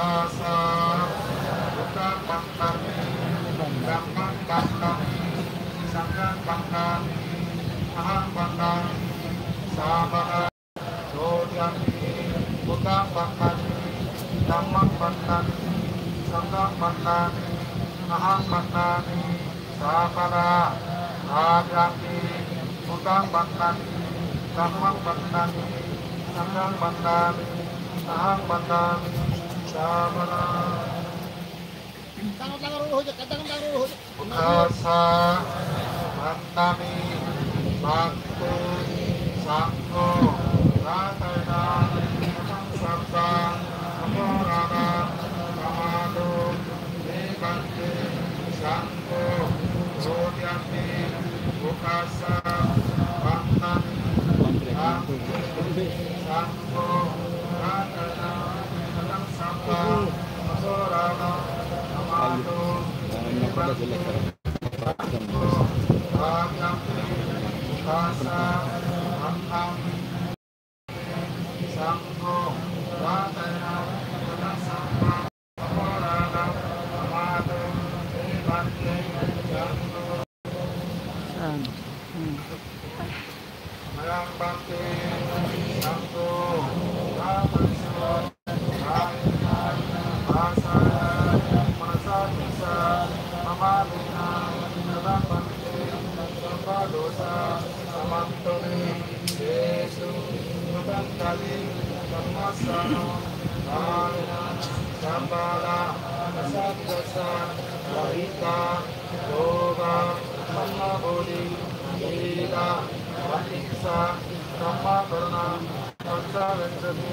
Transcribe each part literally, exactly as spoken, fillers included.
Dhammassa, buddhaṃ vandāmi, dhammaṃ vandāmi, saṅghaṃ vandāmi, ahaṃ vandāmi sabbadā. Dutiyampi buddhaṃ vandāmi, dhammaṃ vandāmi, saṅghaṃ vandāmi, ahaṃ vandāmi sabbadā. Tatiyampi buddhaṃ vandāmi, dhammaṃ vandāmi, saṅghaṃ vandāmi, ahaṃ vandāmi sabbadā. Ukāsa vandāmi bhante saṅgho, ratanattayena kataṃ sabbaṃ, aparādhaṃ khamatu me bhante saṅgho. Dutiyampi ukāsa vandāmi bhante saṅgho, ratanattayena kataṃ sabbaṃ, aparādhaṃ khamatu me bhante saṅgho. Tatiyampi ukāsa vandāmi saṅgho, ratanattayena kataṃ sabbaṃ, aparādhaṃ khamatu me bhante saṅgho. Mayaṃ bhante saṅgho, kāyena vācāya manasā vā, kammena vā bhante, sabbadosa khamatu me. Etesmiṃ paṭhaviṃ dhammassavanakāle sabbadā ātappamoriyaṃ, pahīnā vā rogā sahabodhiṃ, khīṇā paṭiccasmuttā dhammā, karaṇā pañcavañjani.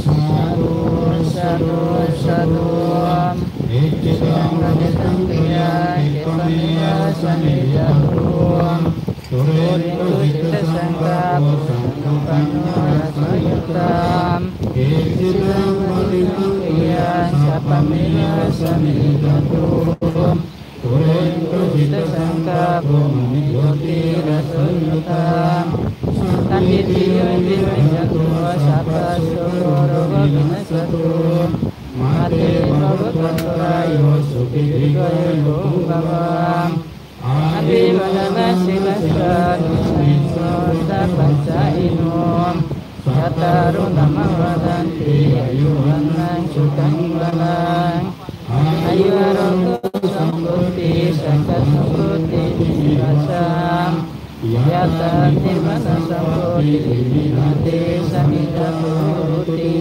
Sādhu, sādhu, sādhu. Icchitaṃ patthitaṃ tuyhaṃ khippameva samijjhatu. Pūrentu cittasaṅkappā cando paṇṇaraso yathā. Icchitaṃ patthitaṃ tuyhaṃ sabbameva samijjhatu. Pūrentu cittasaṅkappā cando paṇṇaraso yathā. Sabbītiyo vivajjantu sabbarogo vinassatu. Mā te bhavatvantarāyo sukhī dīghāyuko bhava. Abhivādanasīlissa niccaṃ vuḍḍhāpacāyino. Cattāro dhammā vaḍḍhanti āyu vaṇṇo sukhaṃ balaṃ. Āyurārogyasambodhi sattasambodhi nibbasaṃ. Yatha nibbānasambodhi tiṇṇannāni samiddhā hoti.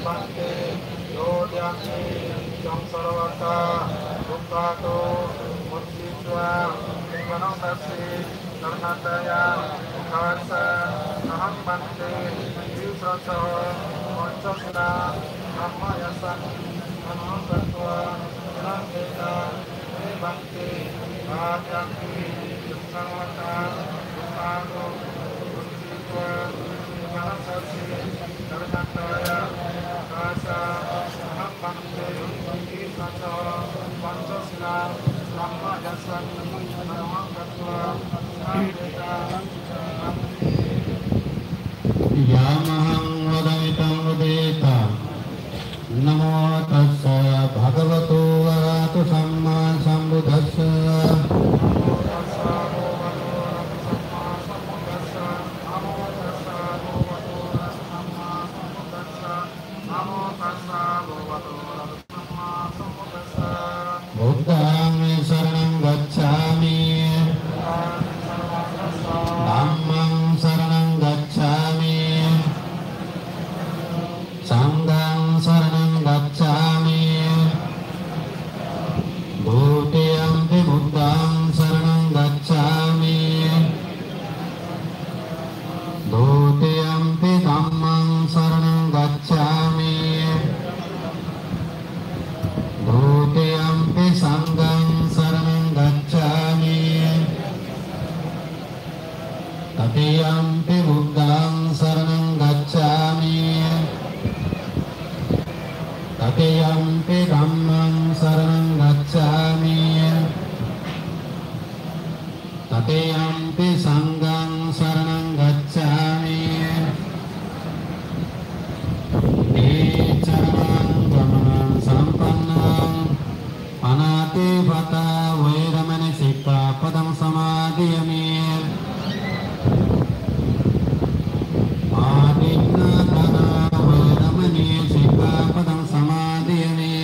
Bhante, dutiyampi saṅghaṃ saravakkhā, duggāhato muccitvā, nibbānaṃ sacchikaṃ janateyya. Ukāsa ahaṃ bhante, tisaṃ saha pañcasīlaṃ samādiyaṃ, nibbānaṃ sacchikaṃ janateyya. Bhante, dutiyampi saṅghaṃ saravakkhā, duggāhato muccitvā, nibbānaṃ sacchikaṃ janateyya. Ukāsa ahaṃ bhante, tisaṃ saha pañcasīlaṃ samādiyaṃ, nibbānaṃ sacchikaṃ janateyya. Bhante. Yamahaṃ vadami taṃ vadetha. Namo tassa bhagavato arahato sammāsambuddhassa. Buddhaṃ saraṇaṃ gacchāmi. Dhammaṃ saraṇaṃ gacchāmi. Saṅghaṃ saraṇaṃ gacchāmi. Dutiyampi buddhaṃ saraṇaṃ gacchāmi. Dutiyampi dhammaṃ saraṇaṃ gacchāmi. Dutiyampi saṅghaṃ saraṇaṃ gacchāmi. Tatiyampi buddhaṃ saraṇaṃ gacchāmi. Tatiyampi dhammaṃ saraṇaṃ gacchāmi. Tatiyampi saṅghaṃ saraṇaṃ gacchāmi. Ticaraṃ gamanaṃ sampannaṃ pāṇātipātā veramaṇī sikkhāpadaṃ samādiyāmi. Adinnādānā veramaṇī sikkhāpadaṃ samādiyāmi.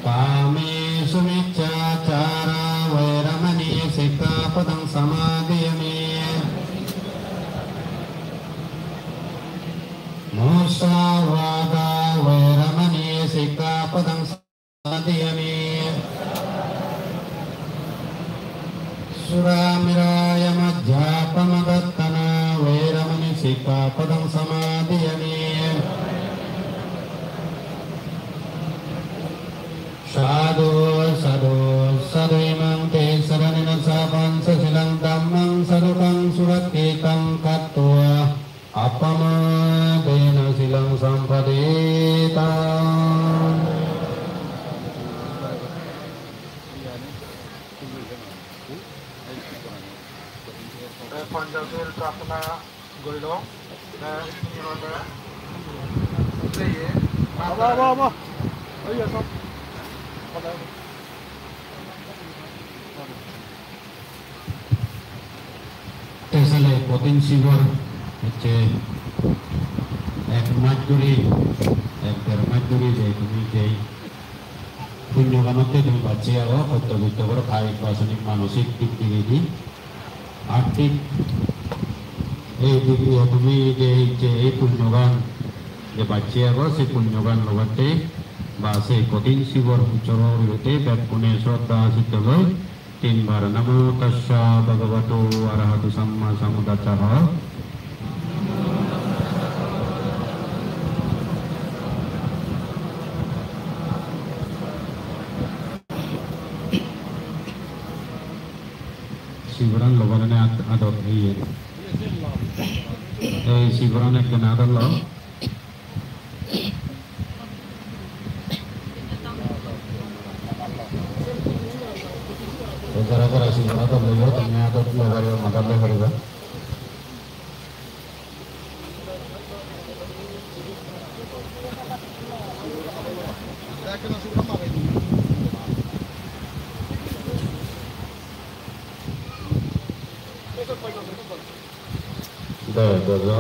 Kāmesu micchācārā veramaṇī sikkhāpadaṃ samādiyāmi. Musāvādā veramaṇī sikkhāpadaṃ samādiyāmi. Surāmerayamajjapamādaṭṭhānā veramaṇī sikkhāpadaṃ samādiyāmi. Sādhu, sādhu, sādhu. Imaṃ te saraṇena saha pañcasīlaṃ dhammaṃ sādhukaṃ surakkhitaṃ katvā appamādena sīlaṃ sampādetha. Te Panchashil prarthona gorilong. Te, te, ye, aba, aba, aba. Oi, oi, sob. Te sale Kothin Sibor hocche ek mas dhuri, ek der mas dhuri je tumi jei punyo ganotte tumi bacche ago, hoyto hoyto goro kayik, basonik, manosik dik digedi. Ar thik ei dik diye tumi je, je ei punyo gan je bacche ago, se punyo gan lobatte ba se Kothin Sibor ussoro guribatte bekkune sroddha chitte loi tinbar Namo tassa bhagavato arahato sammāsambuddhassa ho. Siboran lobar ane ad-, adot iye. Ei siboran ekkene adot lo. Te jara jara siboran adot loiyo, tumi adot loi pariba, madat loi pariba. De, bojo.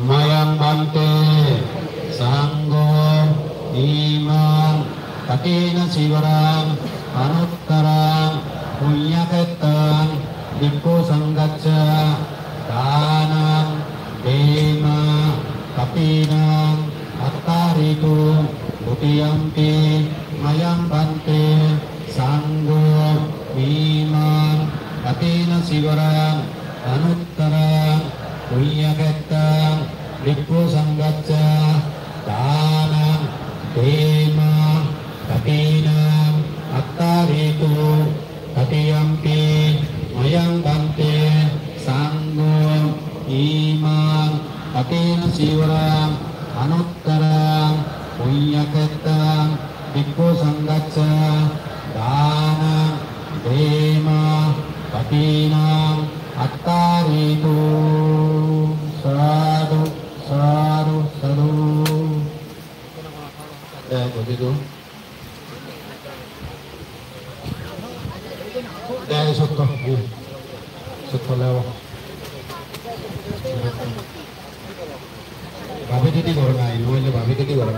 Mayaṃ bhante saṅgho imaṃ kaṭhinasiboraṃ anuttaraṃ puññakkhettaṃ bhikkhusaṅghassa dānaṃ dema kaṭhinaṃ attārituṃ. Dutiyampi mayaṃ bhante saṅgho imaṃ kaṭhinasiboraṃ anuttaraṃ puññakkhettaṃ bhikkhusaṅghassa dānaṃ dema kaṭhinaṃ attārituṃ. Tatiyampi mayaṃ bhante saṅgho imaṃ kaṭhinasiboraṃ anuttaraṃ puññakkhettaṃ bhikkhu sanghassa dānaṃ dema paṭīnaṃ attārītu. Sādhu, sādhu, sādhu. Eh, begitu. Dai sotto, eh, sotto levo. Babe didi goro nai, noile babe didi goro.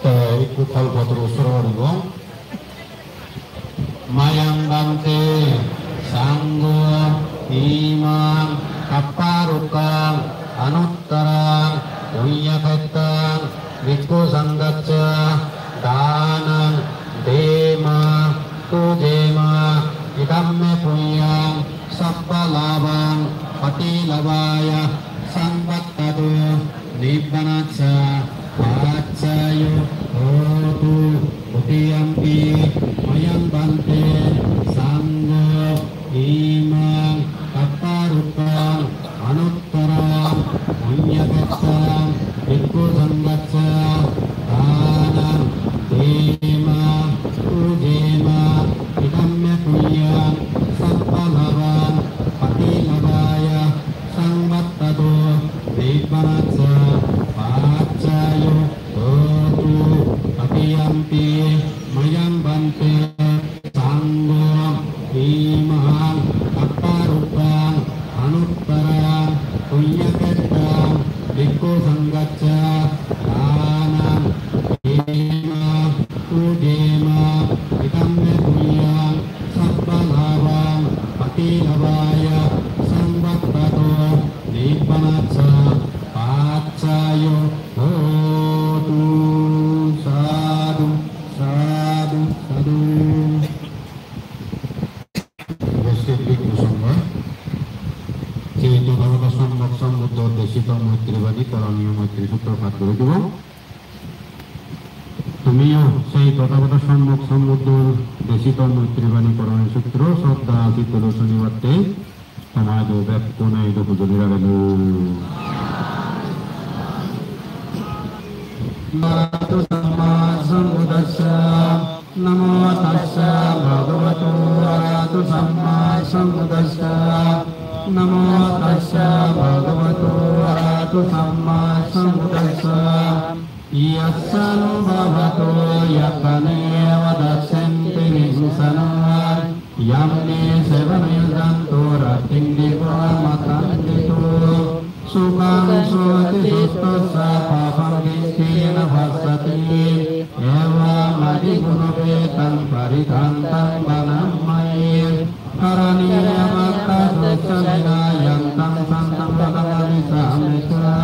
Te ikku kolpotru suru guribo. Mayaṃ bhante saṅgho imaṃ kapparuttaṃ anuttaraṃ puññakkhettaṃ bhikkhu sanghassa dānaṃ dema pūjema. Idam me puññaṃ sabbalābhaṃ paṭilabhāya saṃvattatu nibbānassa paccayo hotu. Dutiyampi mayaṃ bhante saṅgho imaṃ kapparuttaṃ anuttaraṃ puññakkhettaṃ bhikkhu sanghassa dānaṃ dema pūjema. Idam me puññaṃ sabbalābhaṃ paṭilabhāya saṃvattatu nibbānassa paccayo hotu. Tatiyampi mayaṃ bhante saṅgho imaṃ kapparuttaṃ anuttaraṃ puññakkhettaṃ bhikkhu sanghassa dānaṃ dema pūjema. Idam me puññaṃ sabbalābhaṃ paṭilabhāya saṃvattatu nibbānassa paccayo hotu. Sādhu, sādhu, sādhu. Uposthit bhikkhu sangho, sei Tothagoto Sammak Sambuddho desito Moitri Bani Koroniyo Moitri Sutro pat guri dibo. Tumiyo sei Tothagoto Sammak Sambuddhor desito Moitri Bani Koroniyo Sutro sroddha chittoi sunibatte tomaidu bekkune idu hujoli ragilung. Arahato Sammasambuddhassa. Namo tassa bhagavato arahato Sammasambuddhassa. Namo tassa bhagavato arahato Sammasambuddhassa. Yassānubhāvato yakkhaṇe eva dassenti vibhūsanaṃ, yamhi sevanayo santo rattiṃ dīpamatandito. Sukhaṃ supati sutthassa pāpaṃ kiñci na passati, evamādiguṇūpetaṃ parittaṃ taṃ bhaṇāma he. Karaṇīyamatthasañcena yantaṃ santaṃ padaṃ abhisamecca.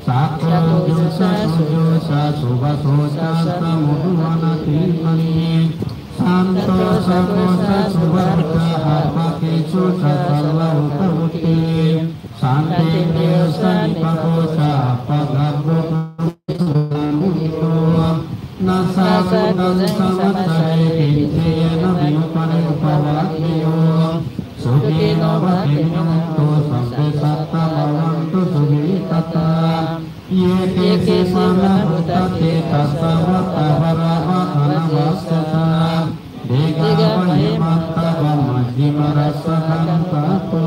Sakko ujū ca suhujū ca subhāso cassa mudu anatimānī. Santo sauko ca subharo ca appakicco ca sallahukavutti. Santindriyo ca nipako ca appagabbho ca muñciso ca muñcitabbo. Na ca bhūtaṃ samācare kiñci yena viññū pare upavadeyyuṃ. Sukhino vā khemino hontu sabbe sattā bhavantu sukhitattā. Ye keci pāṇabhūtatthi tasā vā thāvarā vā anavasesā, dīghā vā hīnā vā majjhimā rassakantā athā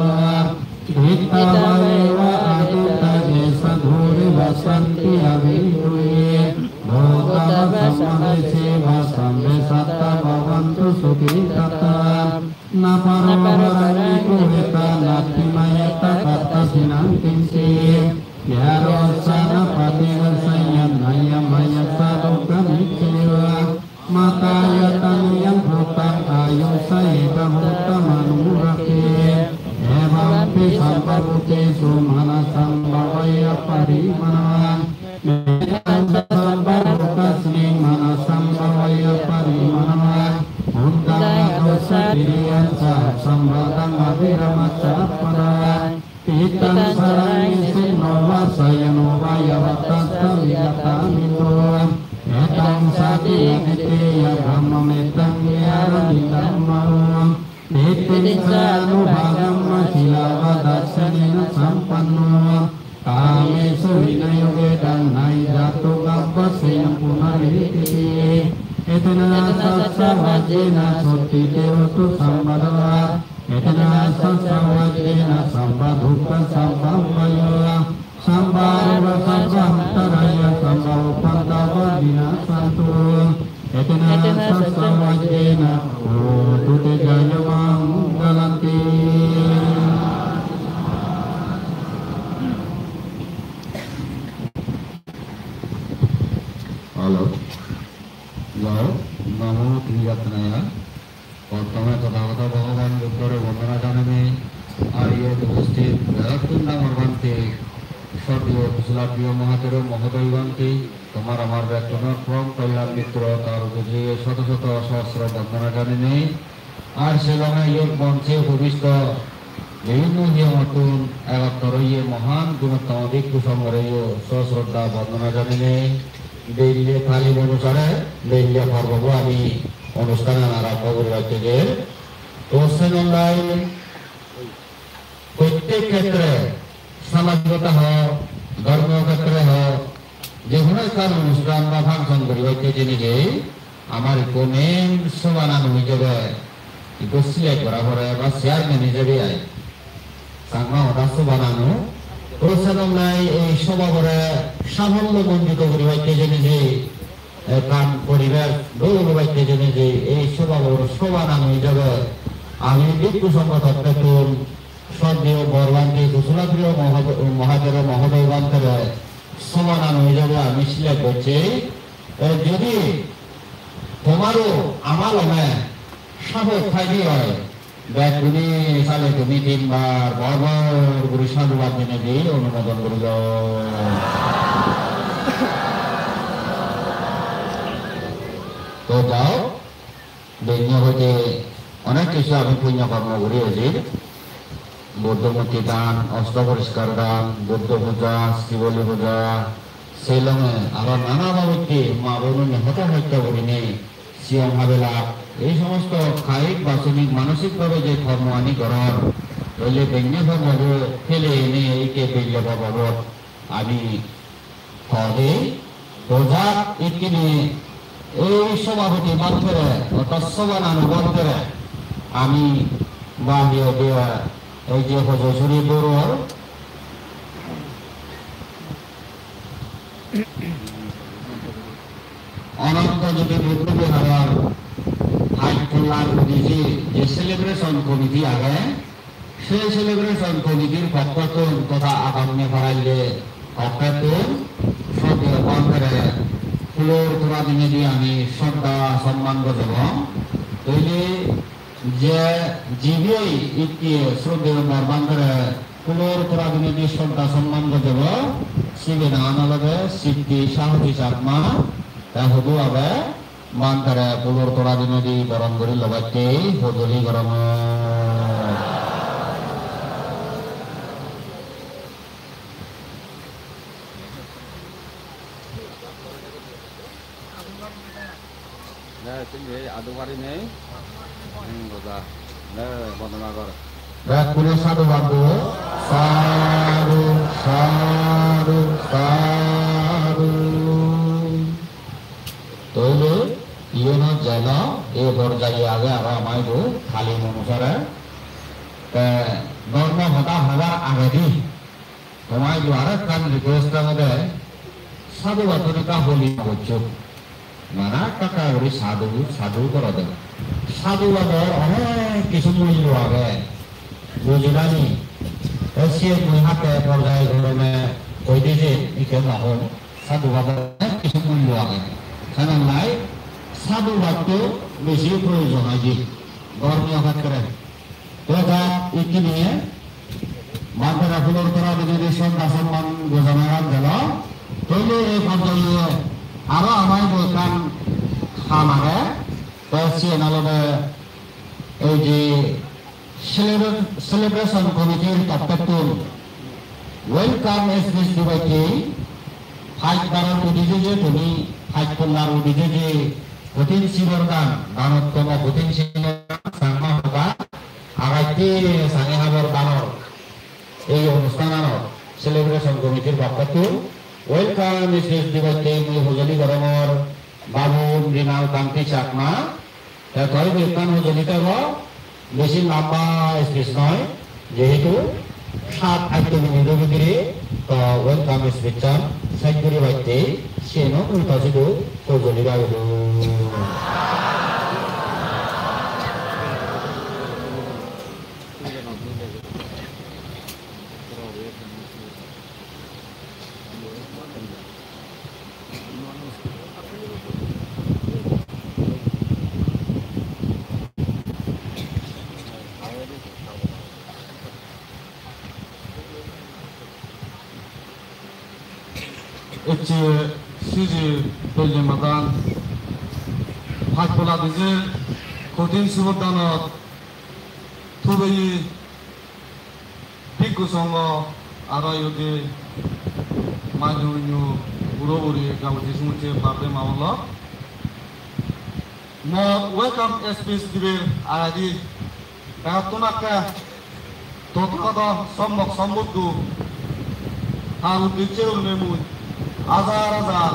diṭṭhā vā ye vā adiṭṭhā ye ca dūre vasanti aviññūhi. Bhūtā vā sammādesī vā sabbe sattā bhavantu sukhitattā. Na paro paraṃ nikubbetha nātimaññetha katthaci naṃ kiñci. Yā rojā na paṭivajjeyya nāññamaññassa dukkhamiccheyya. Mātā yathā niyaṃ puttaṃ āyusā ekaputtamanupū Sappadaṃ. Tiṭṭhaṃ saraṃ nisinno vā sayāno vā yāvatassa vigatamiddho. Etaṃ satiyaṃ adhiṭṭheyya brahmametaṃ vihāraṃ idhamāhu. Diṭṭhiñca anupagamma sīlavā dassanena sampanno. Kāmesu vineyya gedhaṃ na hi jātu gabbhaseyyaṃ punaretīti. Etena saccavajjena sotthi te hotu sabbadā. Etena saccavajjena sabba dukkha sabba bhaya sabba roga sabba antarāyā sabba upaddavā vinassantu. Etena saccavajjena hotu te jayamaṅgalanti. Hello. Hello. Namo Triratnaya. Prothome Tothagoto Bhogoban Buddhore bondona janeinei, ar iyot uposthit begottun dangor bhante, sroddheyo Kushalapriyo Mahathero Mohodoy bhante, tomar amar bekkunor porom kolyan mitro, tar uddije shoto shoto sohosro bondona janeinei, ar se loge iyot monche upobisto bibhinno hiyongottun egottor oye mohan gunottama bhikkhu songhoreyo sosroddha bondona janeinei, belle talim onusare belle porbobo ami onusthanan arambho guribatte jer. To senonlai prottek khetre, samajikota hok, dhormo khetre hok, je hono ekkan onusthan ba function guribatte jeinei je amar ikko main sobanan oi jebe, ikko select gora pore ba chairman ijebe ai. Changma hoda sobananu. To senonlai ei sobabore safollo monjito guribatte jeinei je, ekkan poribesh dol guribatte jeinei je ei sobabor sobanan oi jebe, ami bhikkhu songho torottun sroddheyo bor bhante Kushalapriyo Mohod-, Mohathero Mohodoy bhantere sobanan oi jebe ami select gocchi. E, jodi tomaro ama loge support thaide oi, bekkune sale tumi tinbar bor bor guri sadhubad dinei di onumodon guri lo. To jao, Benne hoide onek hissu ami punyo kormo guri ejir. Buddho murti dan, osto poriskar dan, Buddho puja, Siboli puja, sei longe aro nana babotte ma bonune hoto hosto gurinei siyong habelak, ei somosto kayik, bachonik, manosik bhabe je kormo ani goron, toile benne kormobo pele ene ikke belle bhabobot ami Tode, dojak ikkini ei sobapoti bhantere, orthat sobananu bhantere, ami ba hi hoide, ei je Hojosuri Boror Ananta Jyoti Buddha Viharor high cooler uddije je celebration committee age, se celebration committee-r pokkottun totha adonne paralle pokkottun sroddheyo bhantere pulor tora dinei di ami sroddha somman gojebong. Toile je jibey ikke sroddheyo bor bhantere pulor tora dinei di sroddha somman gojebo, sibe nangan olode Siddhi Sahoji Chakma, te hudu age? Bhantere pulor tora dinei di boron guri lobatte hojoli gorongor. Le, sindi adu bari nei. Hmm, boja. Le, bondona gor. Bekkune sadhubad do. Sadhu, sadhu, sadhu. Toile iyeno jeno ei porjaye age aro ama idu talim onusare. Te dhormo hoda hobar agedi toma idu aro ekkan request agede, sadhubattun ekka holi gocchok. Bana ekka ekka guri sadhu, sadhu gorode. Sadhubador onek kisu mullo age. Bujilani? Te siyen mui hakke porjaye krome hoi dije, ikke no hon. Sadhubador onek kisu mullo age. Senonlai sadhubatto besi proyojon age dhormiyo khetre. To jat ikkine bhantere pulor tora dinei di sroddha somman gojanan gelo. Toile ei porjaye aro ama idu ekkan ham age. Te siyen olode ei je Celebra-, Celebration Committee-r toppottun welcome speech dibatte paj baror udije je tumi, paj pollar udije je kothin sibor dan, danottomo kothin sibor dan, Changma hoda, agatte sangi habor danor ei onusthananot Celebration Committee-r pokkottun welcome speech dibatte mui hojoli gorongor Babu Mrinal Kanti Chakma. Te toi ekkan hojoli thebo, besi lamba speech noi, jehetu sat atto minute-o bidire to welcome speech-an sej guribatte, siyeno mui to sidu hojoli bagilung. Ecche siji Belje madan paj polla dijer kothin sibor danot thubeye bhikkhu songho aro iyot je maidu mindu buro buri gabujje sumujje bap bhei ma bon lok. Mor welcome speech dibar agedi begottun akke Tothagoto Sommok Sombuddho tar uddicche gurinei mui hajar hajar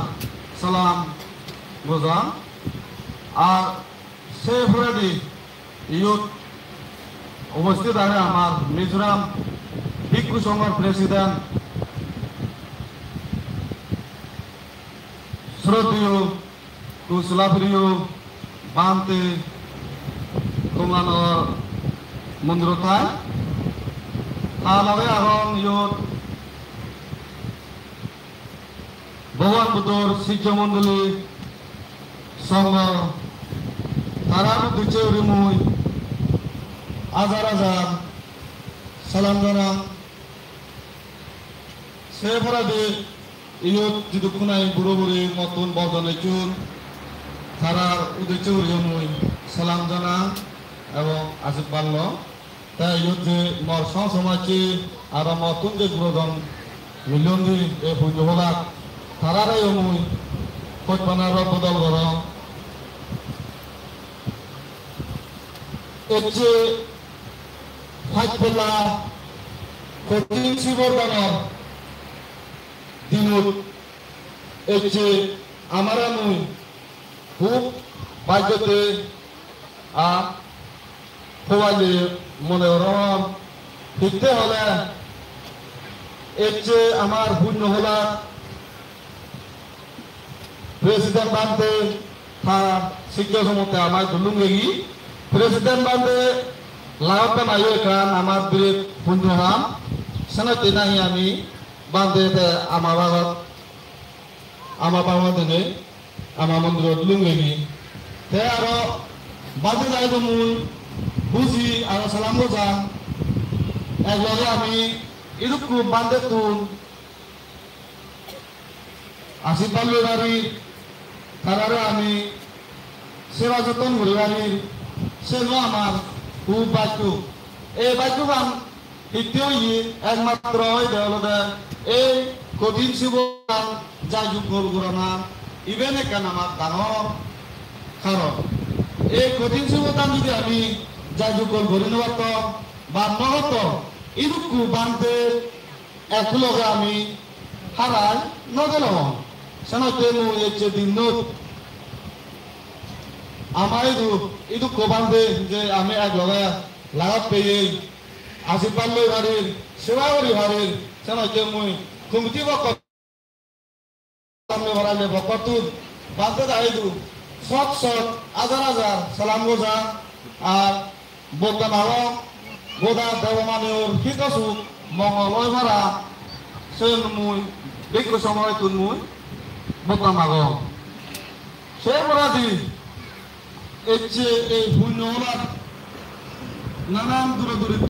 salam gojang. Ar se poredi iyot ubosthit age amar Mizoram Bhikkhu Songhor President Shroddheyo Kusula Priyo Bhante Komlanogor mondirot thai. Ta loge agon iyot Bhogoban Buddhor sijjo mondoli songho, tarar uddicche guri mui hajar hajar salam janang. Se poredi iyot jidukkun nahi buro buri mottun bor jon ecchon, tarar uddicche guriyo mui salam janang ebong ashirbad loi. Te iyot je mor song somajje aro mottun je gurojon milon di ei punyo pholat, tarareyo mui hojpana rot bodol gorong. Ecche paj polla kothin sibor danor dinot ecche amare mui hub bhagyotte ar hoballe mone gorongor. Hitte hole ecche amar punyo phola President Bhante ta sikka somotte amai dulung egi. President Bhante lagot banayo ekkan amar biret punyo ham. Senotte nahi ami Bhante te ama bagot, ama bagot ene ama mondirot lungegi. Te aro bade jai do mui huji aro salam gojang. Ek loge ami idukku bandettun ashirbad loi pari, tarare ami seba jotton guri pari, seno amar hub bhagyo. Ei bhagyogan hitte oye? Ekmatro oide olode ei kothin sibodan jai jukkol gorana, iben ekkan amar dangor karon. Ei kothin sibodan judi ami jai jukkol gori no pattom ba no gottom, idukku bhante ek loge ami harai no gelong. Senotte mui ecche dinnot ama idu, idukko bhante je ami ek loge lagot peye ashirbad loi parir, seba guri parir, senotte mui committee pokko, samme barale pokkottun bhante da idu sot sot hajar hajar salam gojang. Ar Bottan agong, goda Debomaniyor hito suk mongol oi para, sen mui bhikkhu songhottun mui bottan agong. Se poredi ecche ei punyo olat nanan dure dure